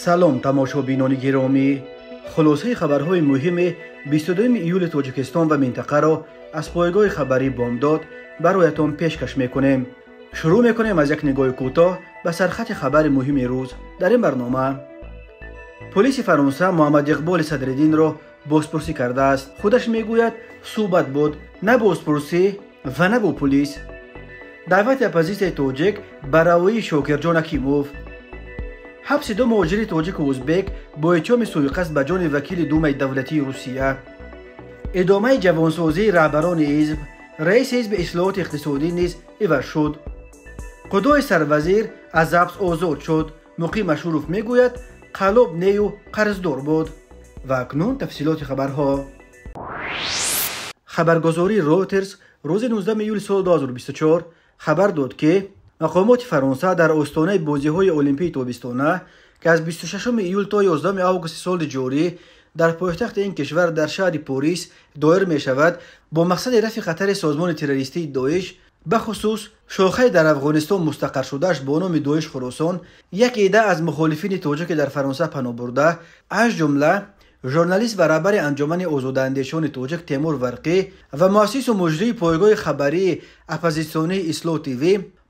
Салом, тамошобинони гиромӣ. Хулосаи хабарҳои муҳими 22 июли Тоҷикистон ва минтақаро аз пойгоҳи хабарии Бомдод бароятон пешкаш мекунем. Шурӯъ мекунем аз як нигоҳи кӯтоҳ ба сархати хабари муҳими рӯз. Дар ин барнома полиси Фаронса Муҳаммад Иқболи Садриддинро бозпурсӣ кардааст. Худаш мегӯяд, суҳбат буд, на бозпурсӣ ва на бо полис. Даъвати оппозитсияи тоҷик ба равоии Шокирҷон Акимов. Ҳабси ду муҳоҷири тоҷику узбек бо иттиҳоми сӯиқасд ба ҷони вакили Думаи давлатии Русия. Идомаи ҷавонсозии раҳбарони ҳизб, раиси ҳизби ислоҳоти иқтисодӣ низ иваз шуд. Худои сарвазир аз ҳабс озод шуд. Муқим Ашуров мегӯяд, қалоб нею қарздор буд. Ва акнун тафсилоти хабарҳо. Хабаргузории Ройтерс рӯзи 19 июли соли 2024 хабар дод, ки мақомоти Фаронса дар остонаи бозиҳои олимпии тобистона, ки аз 26 июл то 11 августи соли ҷорӣ дар пойтахти ин кишвар дар шаҳри Порис доир мешавад, бо мақсади рафъи хатари созмони террористии Доиш, бахусус шохаи дар Афғонистон мустақаршудааш бо номи Доиш Хуросон, як идда аз мухолифини тоҷике дар Фаронса паноҳ бурда, аз ҷумла журналист ва раҳбари анҷумани озодаандешони тоҷик Темур Варқӣ ва муассису муҷрии пойгоҳи хабарии оппозитсионии Ислоҳ ТВ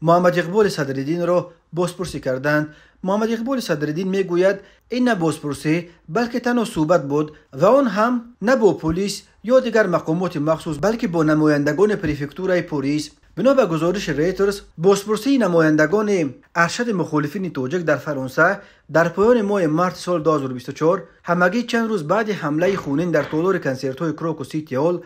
Муҳаммад Иқболи Садриддинро бозпурсӣ карданд. Муҳаммад Иқболи Садриддин мегӯяд, ин на бозпурсӣ, балки танҳо суҳбат буд ва он ҳам на бо полис ё дигар мақомоти махсус, балки бо намояндагони префектураи Порис. Бино ба гузориши Рейтерс, бозпурсии намояндагони аршади мухолифини тоҷик дар Фаронса дар поёни моҳи марти соли 2024, ҳамагӣ чанд рӯз баъди ҳамлаи хунин дар толори консертҳои Крокус Сити Ҳол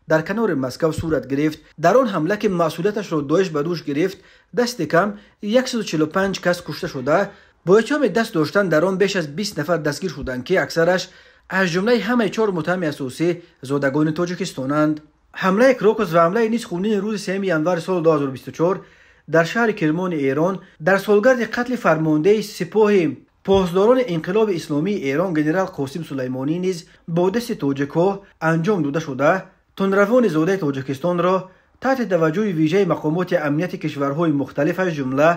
дар канори Москав сурат гирифт. Дар он ҳамла, ки масъулияташро Доиш ба дӯш гирифт, дасти кам 145 кас кушта шуда, бо иттиҳоми даст доштан дар он беш аз 20 нафар дастгир шуданд, ки аксараш аз ҷумлаи ҳамаи чор муттаҳами асосӣ зодагони Тоҷикистонанд. Ҳамлаи Крокус ва ҳамлаи низ хунини рӯзи 3 январи соли 2024 дар шаҳри Кирмони Эрон дар солгарди қатли фармондеҳи сипоҳи посдорони инқилоби исломии Эрон генерал Қосим Сулаймонӣ низ бо дасти тоҷикҳо анҷом дода шуда, тундравони зодаи Тоҷикистонро таҳти таваҷҷӯҳи вижаи мақомоти амнияти кишварҳои мухталиф, аз ҷумла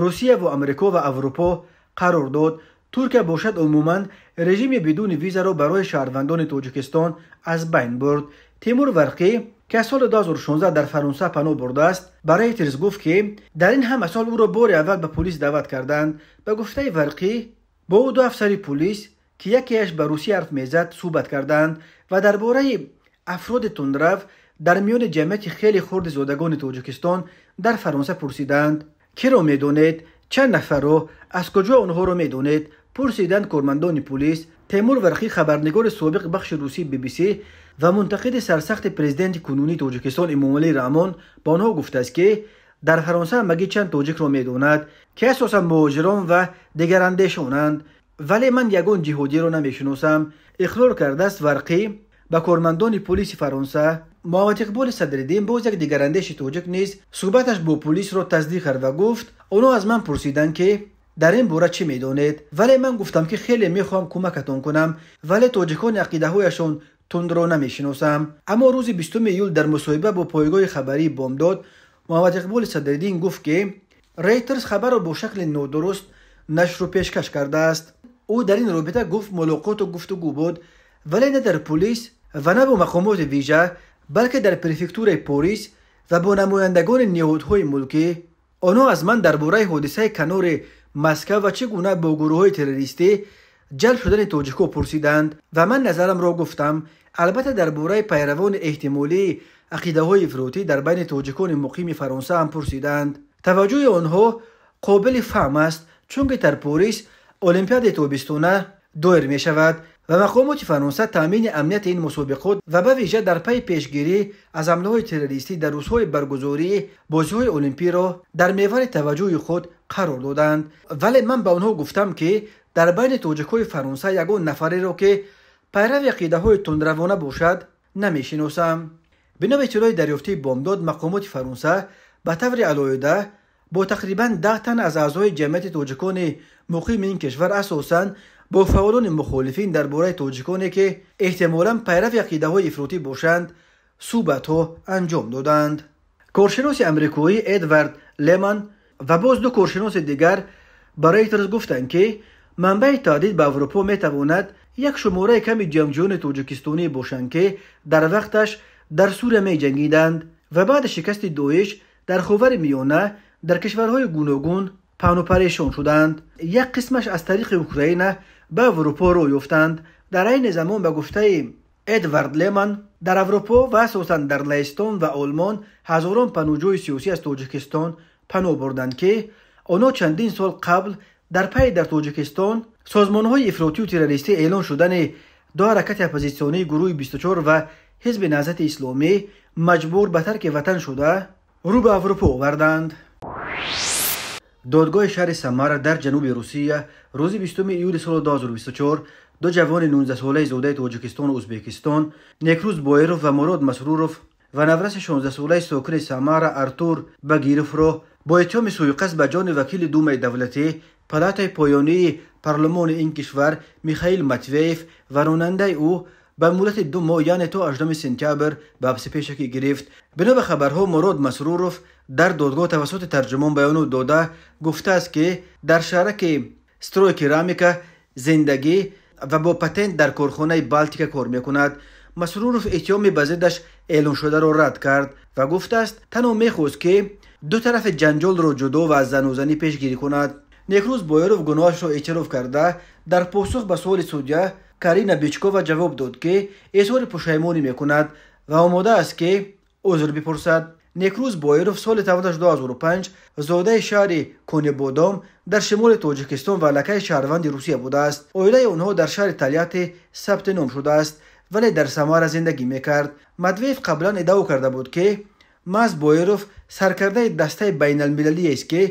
Русия ва Амрико ва Аврупо қарор дод. Туркия бошад, умуман режими бидуни визаро барои шаҳрвандони Тоҷикистон аз байн бурд. Темур Варқӣ, ки аз соли 2016 дар Фаронса паноҳ бурдааст, ба Рейтерс гуфт, ки дар ин ҳама сол ӯро бори аввал ба полис даъват карданд. Ба гуфтаи Варқӣ, бо ӯ ду афсари полис, ки якеаш ба русӣ ҳарф мезад, суҳбат карданд ва дар бораи афроди тундрав дар миёни ҷамъияти хеле хурди зодагони Тоҷикистон дар Фаронса пурсиданд. Киро медонед? Чанд нафарро? Аз куҷо онҳоро медонед? Пурсиданд кормандони полис. Темур Варқӣ, хабарнигори собиқ бахши русии BBC ва мунтақиди сарсахти президенти кунунии Тоҷикистон Эмомалӣ Раҳмон, ба онҳо гуфтааст, ки дар Фаронса ҳамагӣ чанд тоҷикро медонад, ки асосан муҳоҷирон ва дигарандешонанд, вале ман ягон ҷиҳодиро намешиносам, иқрор кардааст Варқӣ ба кормандони полиси Фаронса. Муҳаммад Иқболи Садриддин, боз як дигарандеши тоҷик, низ суҳбаташ бо полисро тасдиқ кард ва гуфт: онҳо аз ман пурсиданд, ки дар ин бора чӣ медонед, вале ман гуфтам, ки хеле мехоҳам кӯмакатон кунам, вале тоҷикони ақидаҳояшон тундро намешиносам. Аммо рӯзи 20 июл дар мусоҳиба бо пойгоҳи хабарии Бомдод Муҳаммад Иқболи Садриддин гуфт, ки Рейтерс хабарро бо шакли нодуруст нашру пешкаш кардааст. Ӯ дар ин робита гуфт, мулоқоту гуфтугӯ буд, вале на дар полис ва на бо мақомоти вижа, балки дар префектураи Порис ва бо намояндагони ниҳодҳои мулкӣ. Онҳо аз ман дар бораи ҳодисаи канори Москав ва чӣ гуна бо гурӯҳҳои террористӣ ҷалб шудани тоҷикҳо пурсиданд ва ман назарамро гуфтам. Албатта, дар бораи пайравони эҳтимолии ақидаҳои ифротӣ дар байни тоҷикони муқими Фаронса ҳам пурсиданд. Таваҷҷӯҳи онҳо қобили фаҳм аст, чунки дар Порис олимпиадаи тобистона доир мешавад ва мақомоти Фаронса таъмини амнияти ин мусобиқот ва ба вижа дар пайи пешгирӣ аз ҳамлаҳои террористӣ дар рӯзҳои баргузории бозиҳои олимпиро дар мевари таваҷҷӯҳи худ қарор доданд. Вале ман ба онҳо гуфтам, ки дар байни тоҷикҳои Фаронса ягон нафареро, ки пайрави ақидаҳои тундравона бошад, намешиносам. Бино ба иттилои дарёфтии Бомдод, мақомоти Фаронса ба таври алоҳида бо тақрибан 10 тан аз аъзои ҷамъияти тоҷикони муқими ин кишвар, асосан бо фаъолони мухолифин, дар бораи тоҷиконе, ки эҳтимолан пайрави ақидаҳои ифротӣ бошанд, суҳбатҳо анҷом доданд. Коршиноси амрикоӣ Эдвард Леман ва боз ду коршиноси дигар ба Рейтерс гуфтанд, ки Манбаи таҳдид ба Аврупо метавонад як шумораи ками ҷангҷӯёни тоҷикистонӣ бошанд, ки дар вақташ дар Сурия меҷангиданд ва баъди шикасти Доиш дар Ховари Миёна дар кишварҳои гуногун паҳну парешон шуданд. Як қисмаш аз тариқи Украина ба Аврупо роҳ ёфтанд. Дар айни замон, ба гуфтаи Эдвард Леман, дар Аврупо ва асосан дар Лаҳистон ва Олмон ҳазорон паноҳҷӯи сиёсӣ аз Тоҷикистон паноҳ бурданд, ки онҳо чандин сол қабл дар пайи дар Тоҷикистон созмонҳои ифротию террористӣ эълон шудани ду ҳаракати оппозитсионии гурӯҳи 24 ва Ҳизби Наҳзати Исломӣ маҷбур ба тарки ватан шуда рӯ ба Аврупо оварданд. Додгоҳи шаҳри Самара дар ҷануби Русия рӯзи 20 июли соли 2024 ду ҷавони 19-солаи зодаи Тоҷикистону Ӯзбекистон Некрӯз Боиров ва Мурод Масруров ва навраси 16-солаи сокини Самара Артур Багировро бо иттиҳоми сӯиқасд ба ҷони вакили Думаи давлатӣ, палатаи поёнии парлумони ин кишвар Михаил Матвеев ва ронандаи ӯ ба муҳлати 2 моҳ, яъне то 8 сентябр ба ҳабси пешакӣ гирифт. Бино ба хабарҳо, Мурод Масруров дар додгоҳ тавассути тарҷумон баёнот дода гуфтааст, ки дар шаҳраки Стройкерамика зиндагӣ ва бо патент дар корхонаи Балтика кор мекунад. Масруров иттиҳоми ба зиддаш эълоншударо рад кард ва гуфтааст, танҳо мехост, ки ду тарафи ҷанҷолро ҷудо ва аз занозанӣ пешгирӣ кунад. Некрӯз Боиров гуноҳашро эътироф карда дар посух ба суоли судя Карина Бичкова ҷавоб дод, ки изҳори пушаймонӣ мекунад ва омода аст, ки узр бипурсад. Некрӯз Боиров соли 2005 зодаи шаҳри Конибодом дар шимоли Тоҷикистон ва аллакай шаҳрванди Русия будааст. Оилаи онҳо дар шаҳри Тольятти сабти ном шудааст, вале дар Самара зиндагӣ мекард. Матвеев қаблан иддао карда буд, ки маҳз Боиров саркардаи дастаи байналмилалиест, ки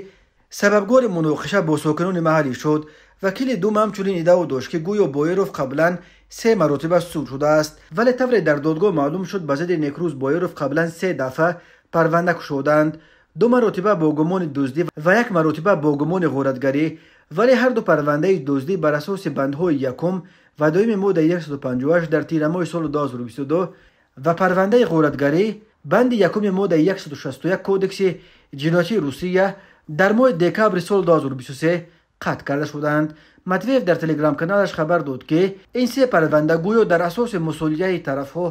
сабабгори муноқиша бо сокинони маҳаллӣ шуд. Вакили Дума ҳамчунин иддао дошт, ки гӯё Боиров қаблан 3 маротиба суд шудааст, вале тавре дар додгоҳ маълум шуд, ба зидди Некрӯз Боиров қаблан 3 дафъа парванда кушоданд: 2 маротиба бо гумони дуздӣ ва 1 маротиба бо гумони ғоратгарӣ. Вале ҳар ду парвандаи дуздӣ бар асоси бандҳои 1 ва 2 моддаи 158 дар тирамоҳи соли 2022 ва парвандаи ғоратгарӣ банди 1 моддаи 161 Кодекси ҷиноятии Русия дар моҳи декабри соли 2023 қатъ карда шуданд. Матвеев дар телеграм-каналаш хабар дод, ки ин 3 парванда гӯё дар асоси мусолиҳаи тарафҳо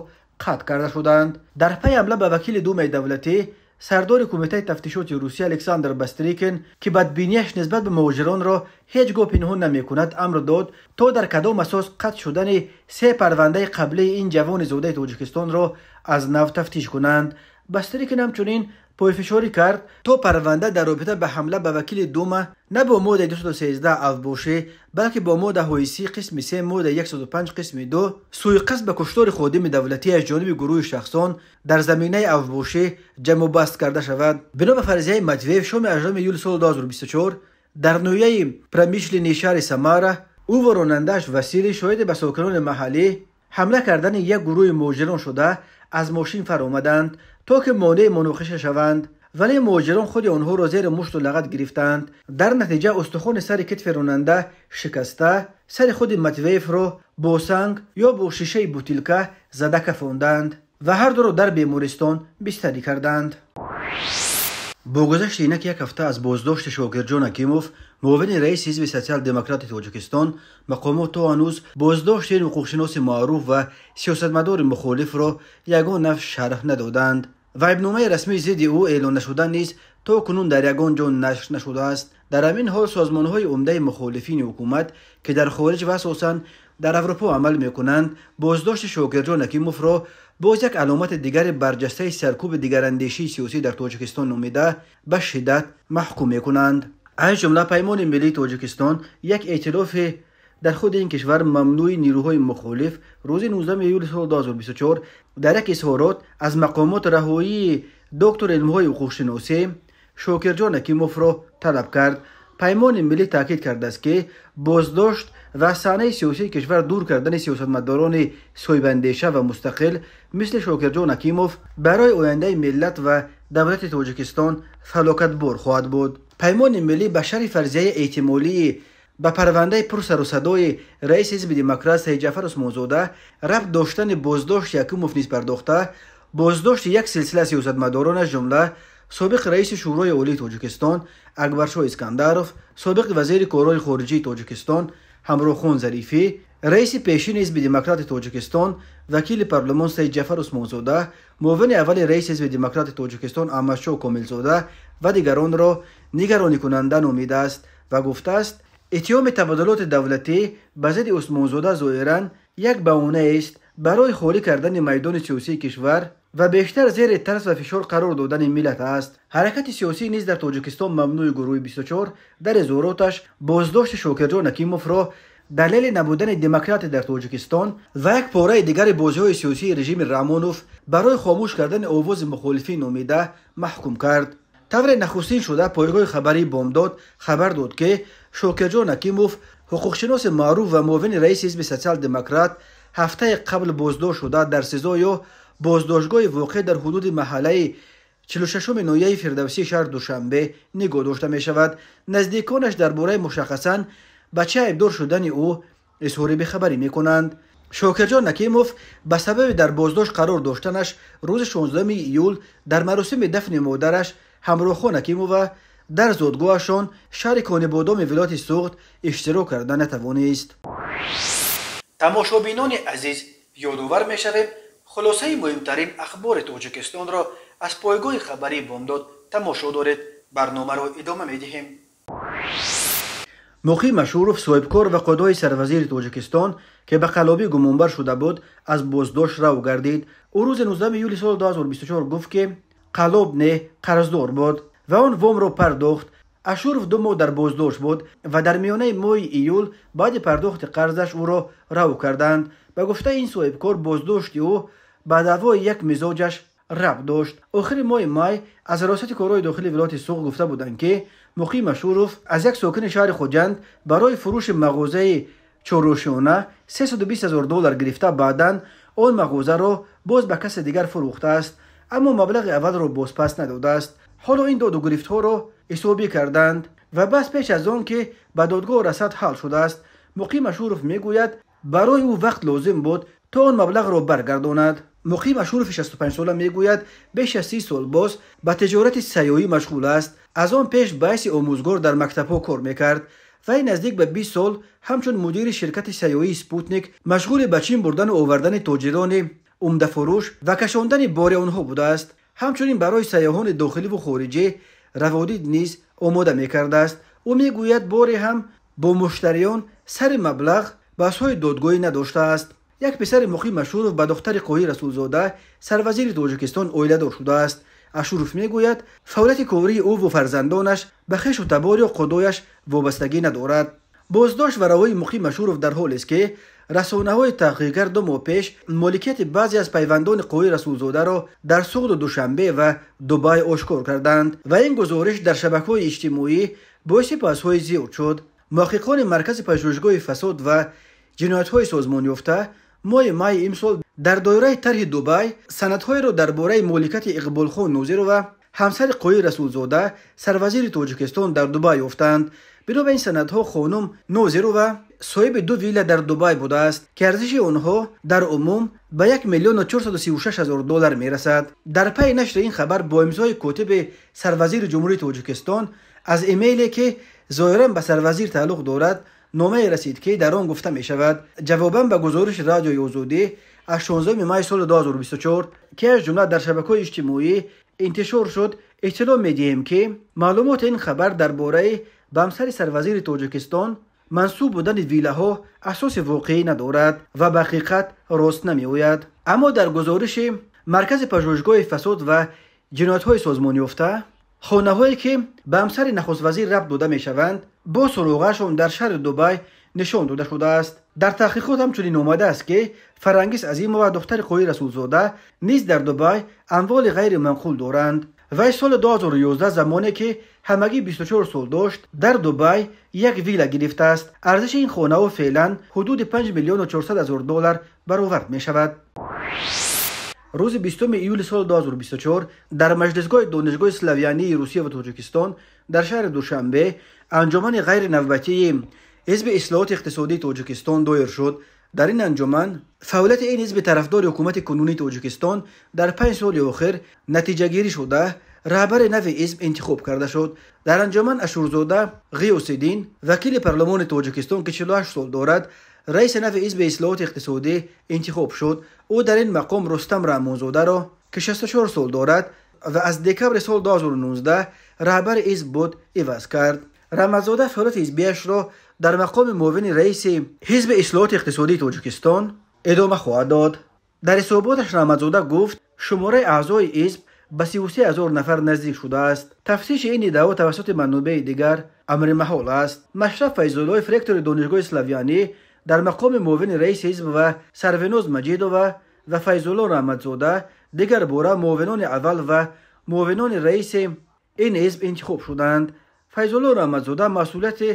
қатъ карда шуданд. Дар пайи ҳамла ба вакили Думаи давлатӣ, сардори Кумитаи тафтишоти Русия Александр Бастрикин, ки бадбинияш нисбат ба муҳоҷиронро ҳеҷ гоҳ пинҳон намекунад, амр дод, то дар кадом асос қатъ шудани 3 парвандаи қаблии ин ҷавони зодаи Тоҷикистонро аз нав тафтиш кунанд. Бастрикин ҳамчунин пойфишорӣ кард, то парванда дар робита ба ҳамла ба вакили Дума на бо моддаи 213 авбошӣ, балки бо моддаҳои 30 қисми 3, моддаи 105 қисми 2 сӯиқасд ба куштори ходими давлатӣ аз ҷониби гурӯҳи шахсон дар заминаи авбошӣ ҷамъубаст карда шавад. Бино ба фарзияи Матвеев, шоми 8 июли соли 2024 дар ноҳияи Промишлении шаҳри Самара ӯ ва ронандааш Василий шоҳиди ба сокинони маҳаллӣ ҳамла кардани як гурӯҳи муҳоҷирон шуда аз мошин фаромаданд, то ки монеи муноқиша шаванд, вале муҳоҷирон худи онҳоро зери мушту лағат гирифтанд. Дар натиҷа устухони сари китфи ронанда шикаста, сари худи Матвеевро бо санг ё бо шишаи бутилка зада кафонданд ва ҳар дуро дар бемористон бистарӣ карданд. Бо гузашти инак як ҳафта аз боздошти Шокирҷон Ҳакимов, муовини раиси Ҳизби Социал-демократи Тоҷикистон, мақомот то ҳанӯз боздошти ин ҳуқуқшиноси маъруф ва сиёсатмадори мухолифро ягон наф шарҳ надоданд. Ва айбномаи расмии зидди ӯ эълон нашуда низ то кунун дар ягон ҷо нашр нашудааст. Дар ҳамин ҳол созмонҳои умдаи мухолифини ҳукумат, ки дар хориҷ ва асосан дар Аврупо амал мекунанд, боздошти Шокирҷон Ҳакимовро боз як аломати дигари барҷастаи саркӯби дигарандешии сиёсӣ дар Тоҷикистон номида ба шиддат маҳкум мекунанд. Аз ҷумла Паймони миллии Тоҷикистон, як эътилофи дар худи ин кишвар мамнӯи нерӯҳои мухолиф, рӯзи 19 июли соли 2024 дар як изҳорот аз мақомот раҳоии доктори илмҳои ҳуқуқшиносӣ Шокирҷон Ҳакимовро талаб кард. Паймони миллӣ таъкид кардааст, ки боздошт ва аз саҳнаи сиёсии кишвар дур кардани сиёсатмадорони соҳибандеша ва мустақил мисли Шокирҷон Ҳакимов барои ояндаи миллат ва давлати Тоҷикистон фалокатбор хоҳад буд. Паймони миллӣ ба шарҳи фарзияи эҳтимолии ба парвандаи пурсарусадои раиси Ҳизби Демократ Саидҷафар Усмонзода рабт доштани боздошти Ҳакимов низ пардохта, боздошти як силсила сиёсатмадорон аз ҷумла собиқ раиси Шӯрои Олии Тоҷикистон Акбаршоҳ Искандаров, собиқ вазири корҳои хориҷии Тоҷикистон Ҳамроҳхон Зарифӣ, раиси пешини Ҳизби Демократи Тоҷикистон, вакили парлумон Саидҷафар Усмонзода, муовини аввали раиси Ҳизби Демократи Тоҷикистон Аҳмадшоҳ Комилзода ва дигаронро нигаронӣкунанда номидааст ва гуфтааст, иттиҳоми табодулоти давлатӣ ба зидди Усмонзода зоҳиран як баҳонаест барои холӣ кардани майдони сиёсии кишвар ва бештар зери тарс ва фишор қарор додани миллат аст. Ҳаракати сиёсӣ низ дар Тоҷикистон мамнӯи гурӯҳи 24 дар изҳороташ боздошти Шокирҷон Ҳакимовро далели набудани демократия дар Тоҷикистон ва як пораи дигари бозиҳои сиёсии режими Раҳмонов барои хомӯш кардани овози мухолифин номида маҳкум кард. Тавре нахустин шуда пойгоҳи хабарии Бомдод хабар дод, ки Шокирҷон Ҳакимов, ҳуқуқшиноси маъруф ва муовини раиси Ҳизби Социал-Демократ, ҳафтаи қабл боздошт шуда дар СИЗО ё боздоштгоҳи воқеъ дар ҳудуди маҳаллаи 46-уми ноҳияи Фирдавсии шаҳри Душанбе нигоҳ дошта мешавад. Наздиконаш дар бораи мушаххасан ба чӣ айбдор шудани ӯ изҳори бехабарӣ мекунанд. Шокирҷон Ҳакимов ба сабаби дар боздошт қарор доштанаш рӯзи 16 июл дар маросими дафни модараш Ҳамроҳхон Ҳакимова дар зодгоҳашон шаҳри Конибодоми вилояти Суғд иштирок карда натавонист. Тамошобинони азиз, ёдовар мешавем, хулосаи муҳимтарин ахбори Тоҷикистонро аз пойгоҳи хабарии Бомдод тамошо доред. Барномаро идома медиҳем. Муқим Ашуров, соҳибкор ва қудои сарвазири Тоҷикистон, ки ба қаллобӣ гумонбар шуда буд, аз боздошт рав гардид. Ӯ рӯзи 19 июли соли 2024 гуфт, ки қаллоб не, қарздор буд ва он вомро пардохт. Ашуров 2 моҳ дар боздошт буд ва дар миёнаи моҳи июл баъди пардохти қарзаш ӯро рав карданд. Ба гуфтаи ин соҳибкор, боздошти ӯ ба даъвои як мизоҷаш рабт дошт. Охири моҳи май аз раёсати корҳои дохили вилояти Суғд гуфта буданд, ки Муқим Ашуров аз як сокини шаҳри Хуҷанд барои фурӯши мағозаи чоррӯшона 320 000 доллар гирифта, баъдан он мағозаро боз ба касе дигар фурӯхтааст, аммо маблағи аввалро бозпас надодааст. Ҳоло ин доду гирифтҳоро ҳисобӣ карданд ва бас пеш аз он ки ба додгоҳ расад ҳал шудааст. Муқим Ашуров мегӯяд, барои ӯ вақт лозим буд то он маблағро баргардонад. Муқим Ашурови 65сола мегӯяд, беш аз 30 сол боз ба тиҷорати сайёҳӣ машғул аст. Аз он пеш ба ҳайси омӯзгор дар мактабҳо кор мекард вай наздик ба 20 сол ҳамчун мудири ширкати сайёҳии Спутник машғули ба Чин бурдану овардани тоҷирони умдафурӯш ва кашондани бори онҳо будааст. Ҳамчунин барои сайёҳони дохиливу хориҷӣ раводид низ омода мекардааст. Ӯ мегӯяд, боре ҳам бо муштариён сари маблағ баҳсҳои додгоҳӣ надоштааст. Як писари Муқим Ашуров ба духтари Қоҳир Расулзода, сарвазири Тоҷикистон, оиладор шудааст. Ашуров мегӯяд, фаъолияти кории ӯ ва фарзандонаш ба хешу табор ё қудояш вобастагӣ надорад. Боздошт ва раҳоии Муқим Ашуров дар ҳолест, ки расонаҳои таҳқиқгар 2 моҳ пеш моликияти баъзе аз пайвандони Қоҳир Расулзодаро дар Суғду Душанбе ва Дубай ошкор карданд ва ин гузориш дар шабакаҳои иҷтимоӣ боиси баҳсҳои зиёд шуд. Муҳаққиқони Маркази пажӯҳишгоҳи фасод ва ҷиноятҳои созмонёфта моҳи майи имсол дар доираи тарҳи Дубай санадҳоеро дар бораи моликияти Иқболхон Нозирова, ҳамсари Қоҳир Расулзода, сарвазири Тоҷикистон, дар Дубай ёфтанд. Бино ба ин санадҳо, хонум Нозирова соҳиби 2 вилла дар Дубай будааст, ки арзиши онҳо дар умум ба 1 436 000 доллар мерасад. Дар пайи нашри ин хабар бо имзои котиби сарвазири Ҷумҳурии Тоҷикистон аз имейле, ки зоҳиран ба сарвазир тааллуқ дорад, номае расид, ки дар он гуфта мешавад: ҷавобан ба гузориши Радиои Озодӣ аз 16 май соли 2024, ки аз ҷумла дар шабакаҳои иҷтимоӣ интишор шуд, иттилоъ медиҳем, ки маълумоти ин хабар дар бораи ба ҳамсари сарвазири Тоҷикистон мансуб будани виллаҳо асоси воқеӣ надорад ва ба ҳақиқат рост намеояд. Аммо дар гузориши Маркази пажӯҳишгоҳи фасод ва ҷиноятҳои созмонёфта, хонаҳое ки ба ҳамсари нахуствазир рабт дода мешаванд, бо суроғаашон дар шаҳри Дубай нишон дода шудааст. Дар таҳқиқот ҳамчунин омадааст, ки Фарангиз Азимова, духтари Қоҳир Расулзода, низ дар Дубай амволи ғайриманқул доранд. Вай соли 2011, замоне ки ҳамагӣ 24 сол дошт, дар Дубай як вилла гирифтааст. Арзиши ин хонаҳо феълан ҳудуди 5 400 000 доллар баровард мешавад. Рӯзи 20 июли соли 2024 дар маҷлисгоҳи Донишгоҳи славянии Русия ва Тоҷикистон дар шаҳри Душанбе анҷумани ғайринавбатии Ҳизби ислоҳоти иқтисодии Тоҷикистон доир шуд. Дар ин анҷуман фаъолияти ин ҳизби тарафдори ҳукумати кунунии Тоҷикистон дар 5 соли охир натиҷагирӣ шуда, раҳбари нави ҳизб интихоб карда шуд. Дар анҷуман Ашурзода Ғиёсиддин, вакили парлумони Тоҷикистон, ки 48 сол дорад, раиси нави ҳизби ислоҳоти иқтисодӣ интихоб шуд. Ӯ дар ин мақом Рустам Раҳмонзодаро, ки 64 сол дорад ва аз декабри соли 2019 раҳбари ҳизб буд, иваз кард. Раҳматзода фаъолияти ҳизбиашро дар мақоми муовини раиси ҳизби ислоҳоти иқтисодии Тоҷикистон идома хоҳад дод. Дар ҳисоботаш Раҳматзода гуфт, шумораи аъзои ҳизб ба 33 ҳазор нафар наздик шудааст. Тафтиши ин иддао тавассути манобеи дигар амри маҳол аст. Машраф Файзуллоев, ректори Донишгоҳи Славянӣ, дар мақоми муовини раиси ҳизб ва Сарвиноз Маҷидова ва Файзулло Раҳматзода дигар бора муовинони аввал ва муовинони раиси ин ҳизб интихоб шуданд. Файзулло Раҳматзода масъулияти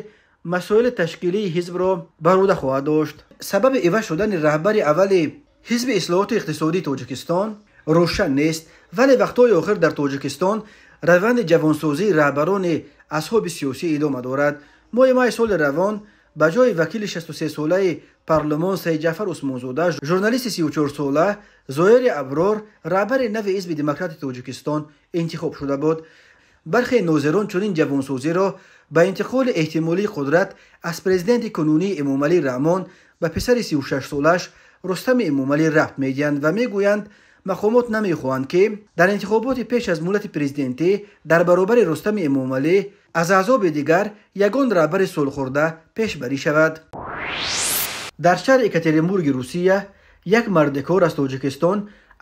масоили ташкилии ҳизбро бар уҳда хоҳад дошт. Сабаби иваз шудани раҳбари аввали ҳизби ислоҳоти иқтисодии Тоҷикистон рӯшан нест, вале вақтҳои охир дар Тоҷикистон раванди ҷавонсозии раҳбарони асҳоби сиёсӣ идома дорад. Моҳи майи соли равон ба ҷои вакили 63-солаи парлумон Сайидҷаъфар Усмонзода, журналисти 34-сола Зоири Аброр раҳбари нави ҳизби демократи Тоҷикистон интихоб шуда буд. Бархе нозирон чунин ҷавонсозиро ба интиқоли эҳтимолии қудрат аз президенти кунунии Эмомалӣ Раҳмон ба писари 36-солаш Рустами Эмомалӣ рабт медиҳанд ва мегӯянд, мақомот намехоҳанд, ки дар интихоботи пеш аз муҳлати президентӣ дар баробари Рустами Эмомалӣ аз аҳзоби дигар ягон раҳбари солхӯрда пешбарӣ шавад. Дар шаҳри Екатеринбурги Русия як мардикор аз Тоҷикистон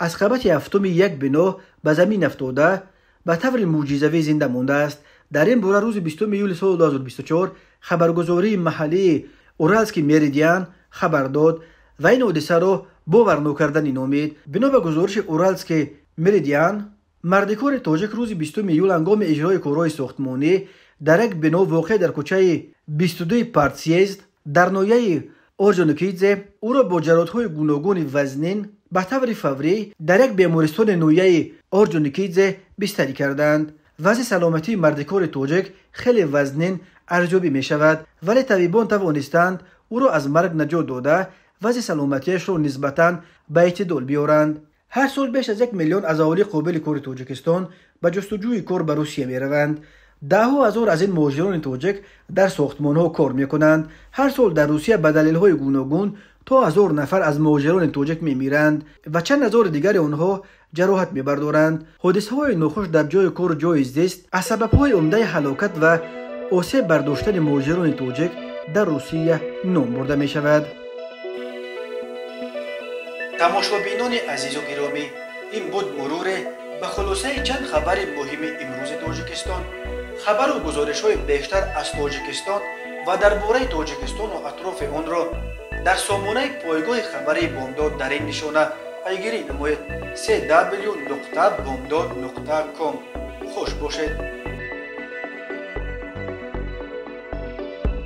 аз қабати ҳафтуми як бино ба замин афтода ба таври мӯъҷизавӣ зинда мондааст. Дар ин бора рӯзи 20 июли соли 2024 хабаргузории маҳаллии Уралский Меридиан хабар дод ва ин ҳодисаро боварнокарданӣ номид. Бино ба гузориши Уралский Меридиан, мардикори тоҷик рӯзи 20 июл ҳангоми иҷрои корҳои сохтмонӣ дар як бино воқеъ дар кӯчаи 22 Партсъезд дар ноҳияи Орҷоникидзе ӯро бо ҷароҳатҳои гуногуни вазнин ба таври фаврӣ дар як бемористони ноҳияи Орҷоникидзе бистарӣ карданд. Вазъи саломатии мардикори тоҷик хеле вазнин арзёбӣ мешавад, вале табибон тавонистанд ӯро аз марг наҷот дода вазъи саломатиашро нисбатан ба эътидол биёранд. Ҳар сол беш аз 1 миллион аз аҳолии қобили кори Тоҷикистон ба ҷустуҷӯи кор ба Русия мераванд. Даҳҳо ҳазор аз ин муҳоҷирони тоҷик дар сохтмонҳо кор мекунанд. Ҳар сол дар Русия ба далелҳои гуногун то 1000 нафар аз муҳоҷирони тоҷик мемиранд ва чанд ҳазори дигари онҳо ҷароҳат мебардоранд. Ҳодисаҳои нохуш дар ҷои кору ҷои зист аз сабабҳои умдаи ҳалокат ва осеб бардоштани муҳоҷирони тоҷик дар Русия ном бурда мешавад. Тамошобинони азизу гиромӣ, ин буд муруре ба хулосаи чанд хабари муҳими имрӯзи Тоҷикистон. Хабару гузоришҳои бештар аз Тоҷикистон ва дар бораи Тоҷикистону атрофи онро дар сомонаи пойгоҳи хабарии Бомдод дар ин нишона пайгирӣ намоед: cw.bomdod.com. Хуш бошед.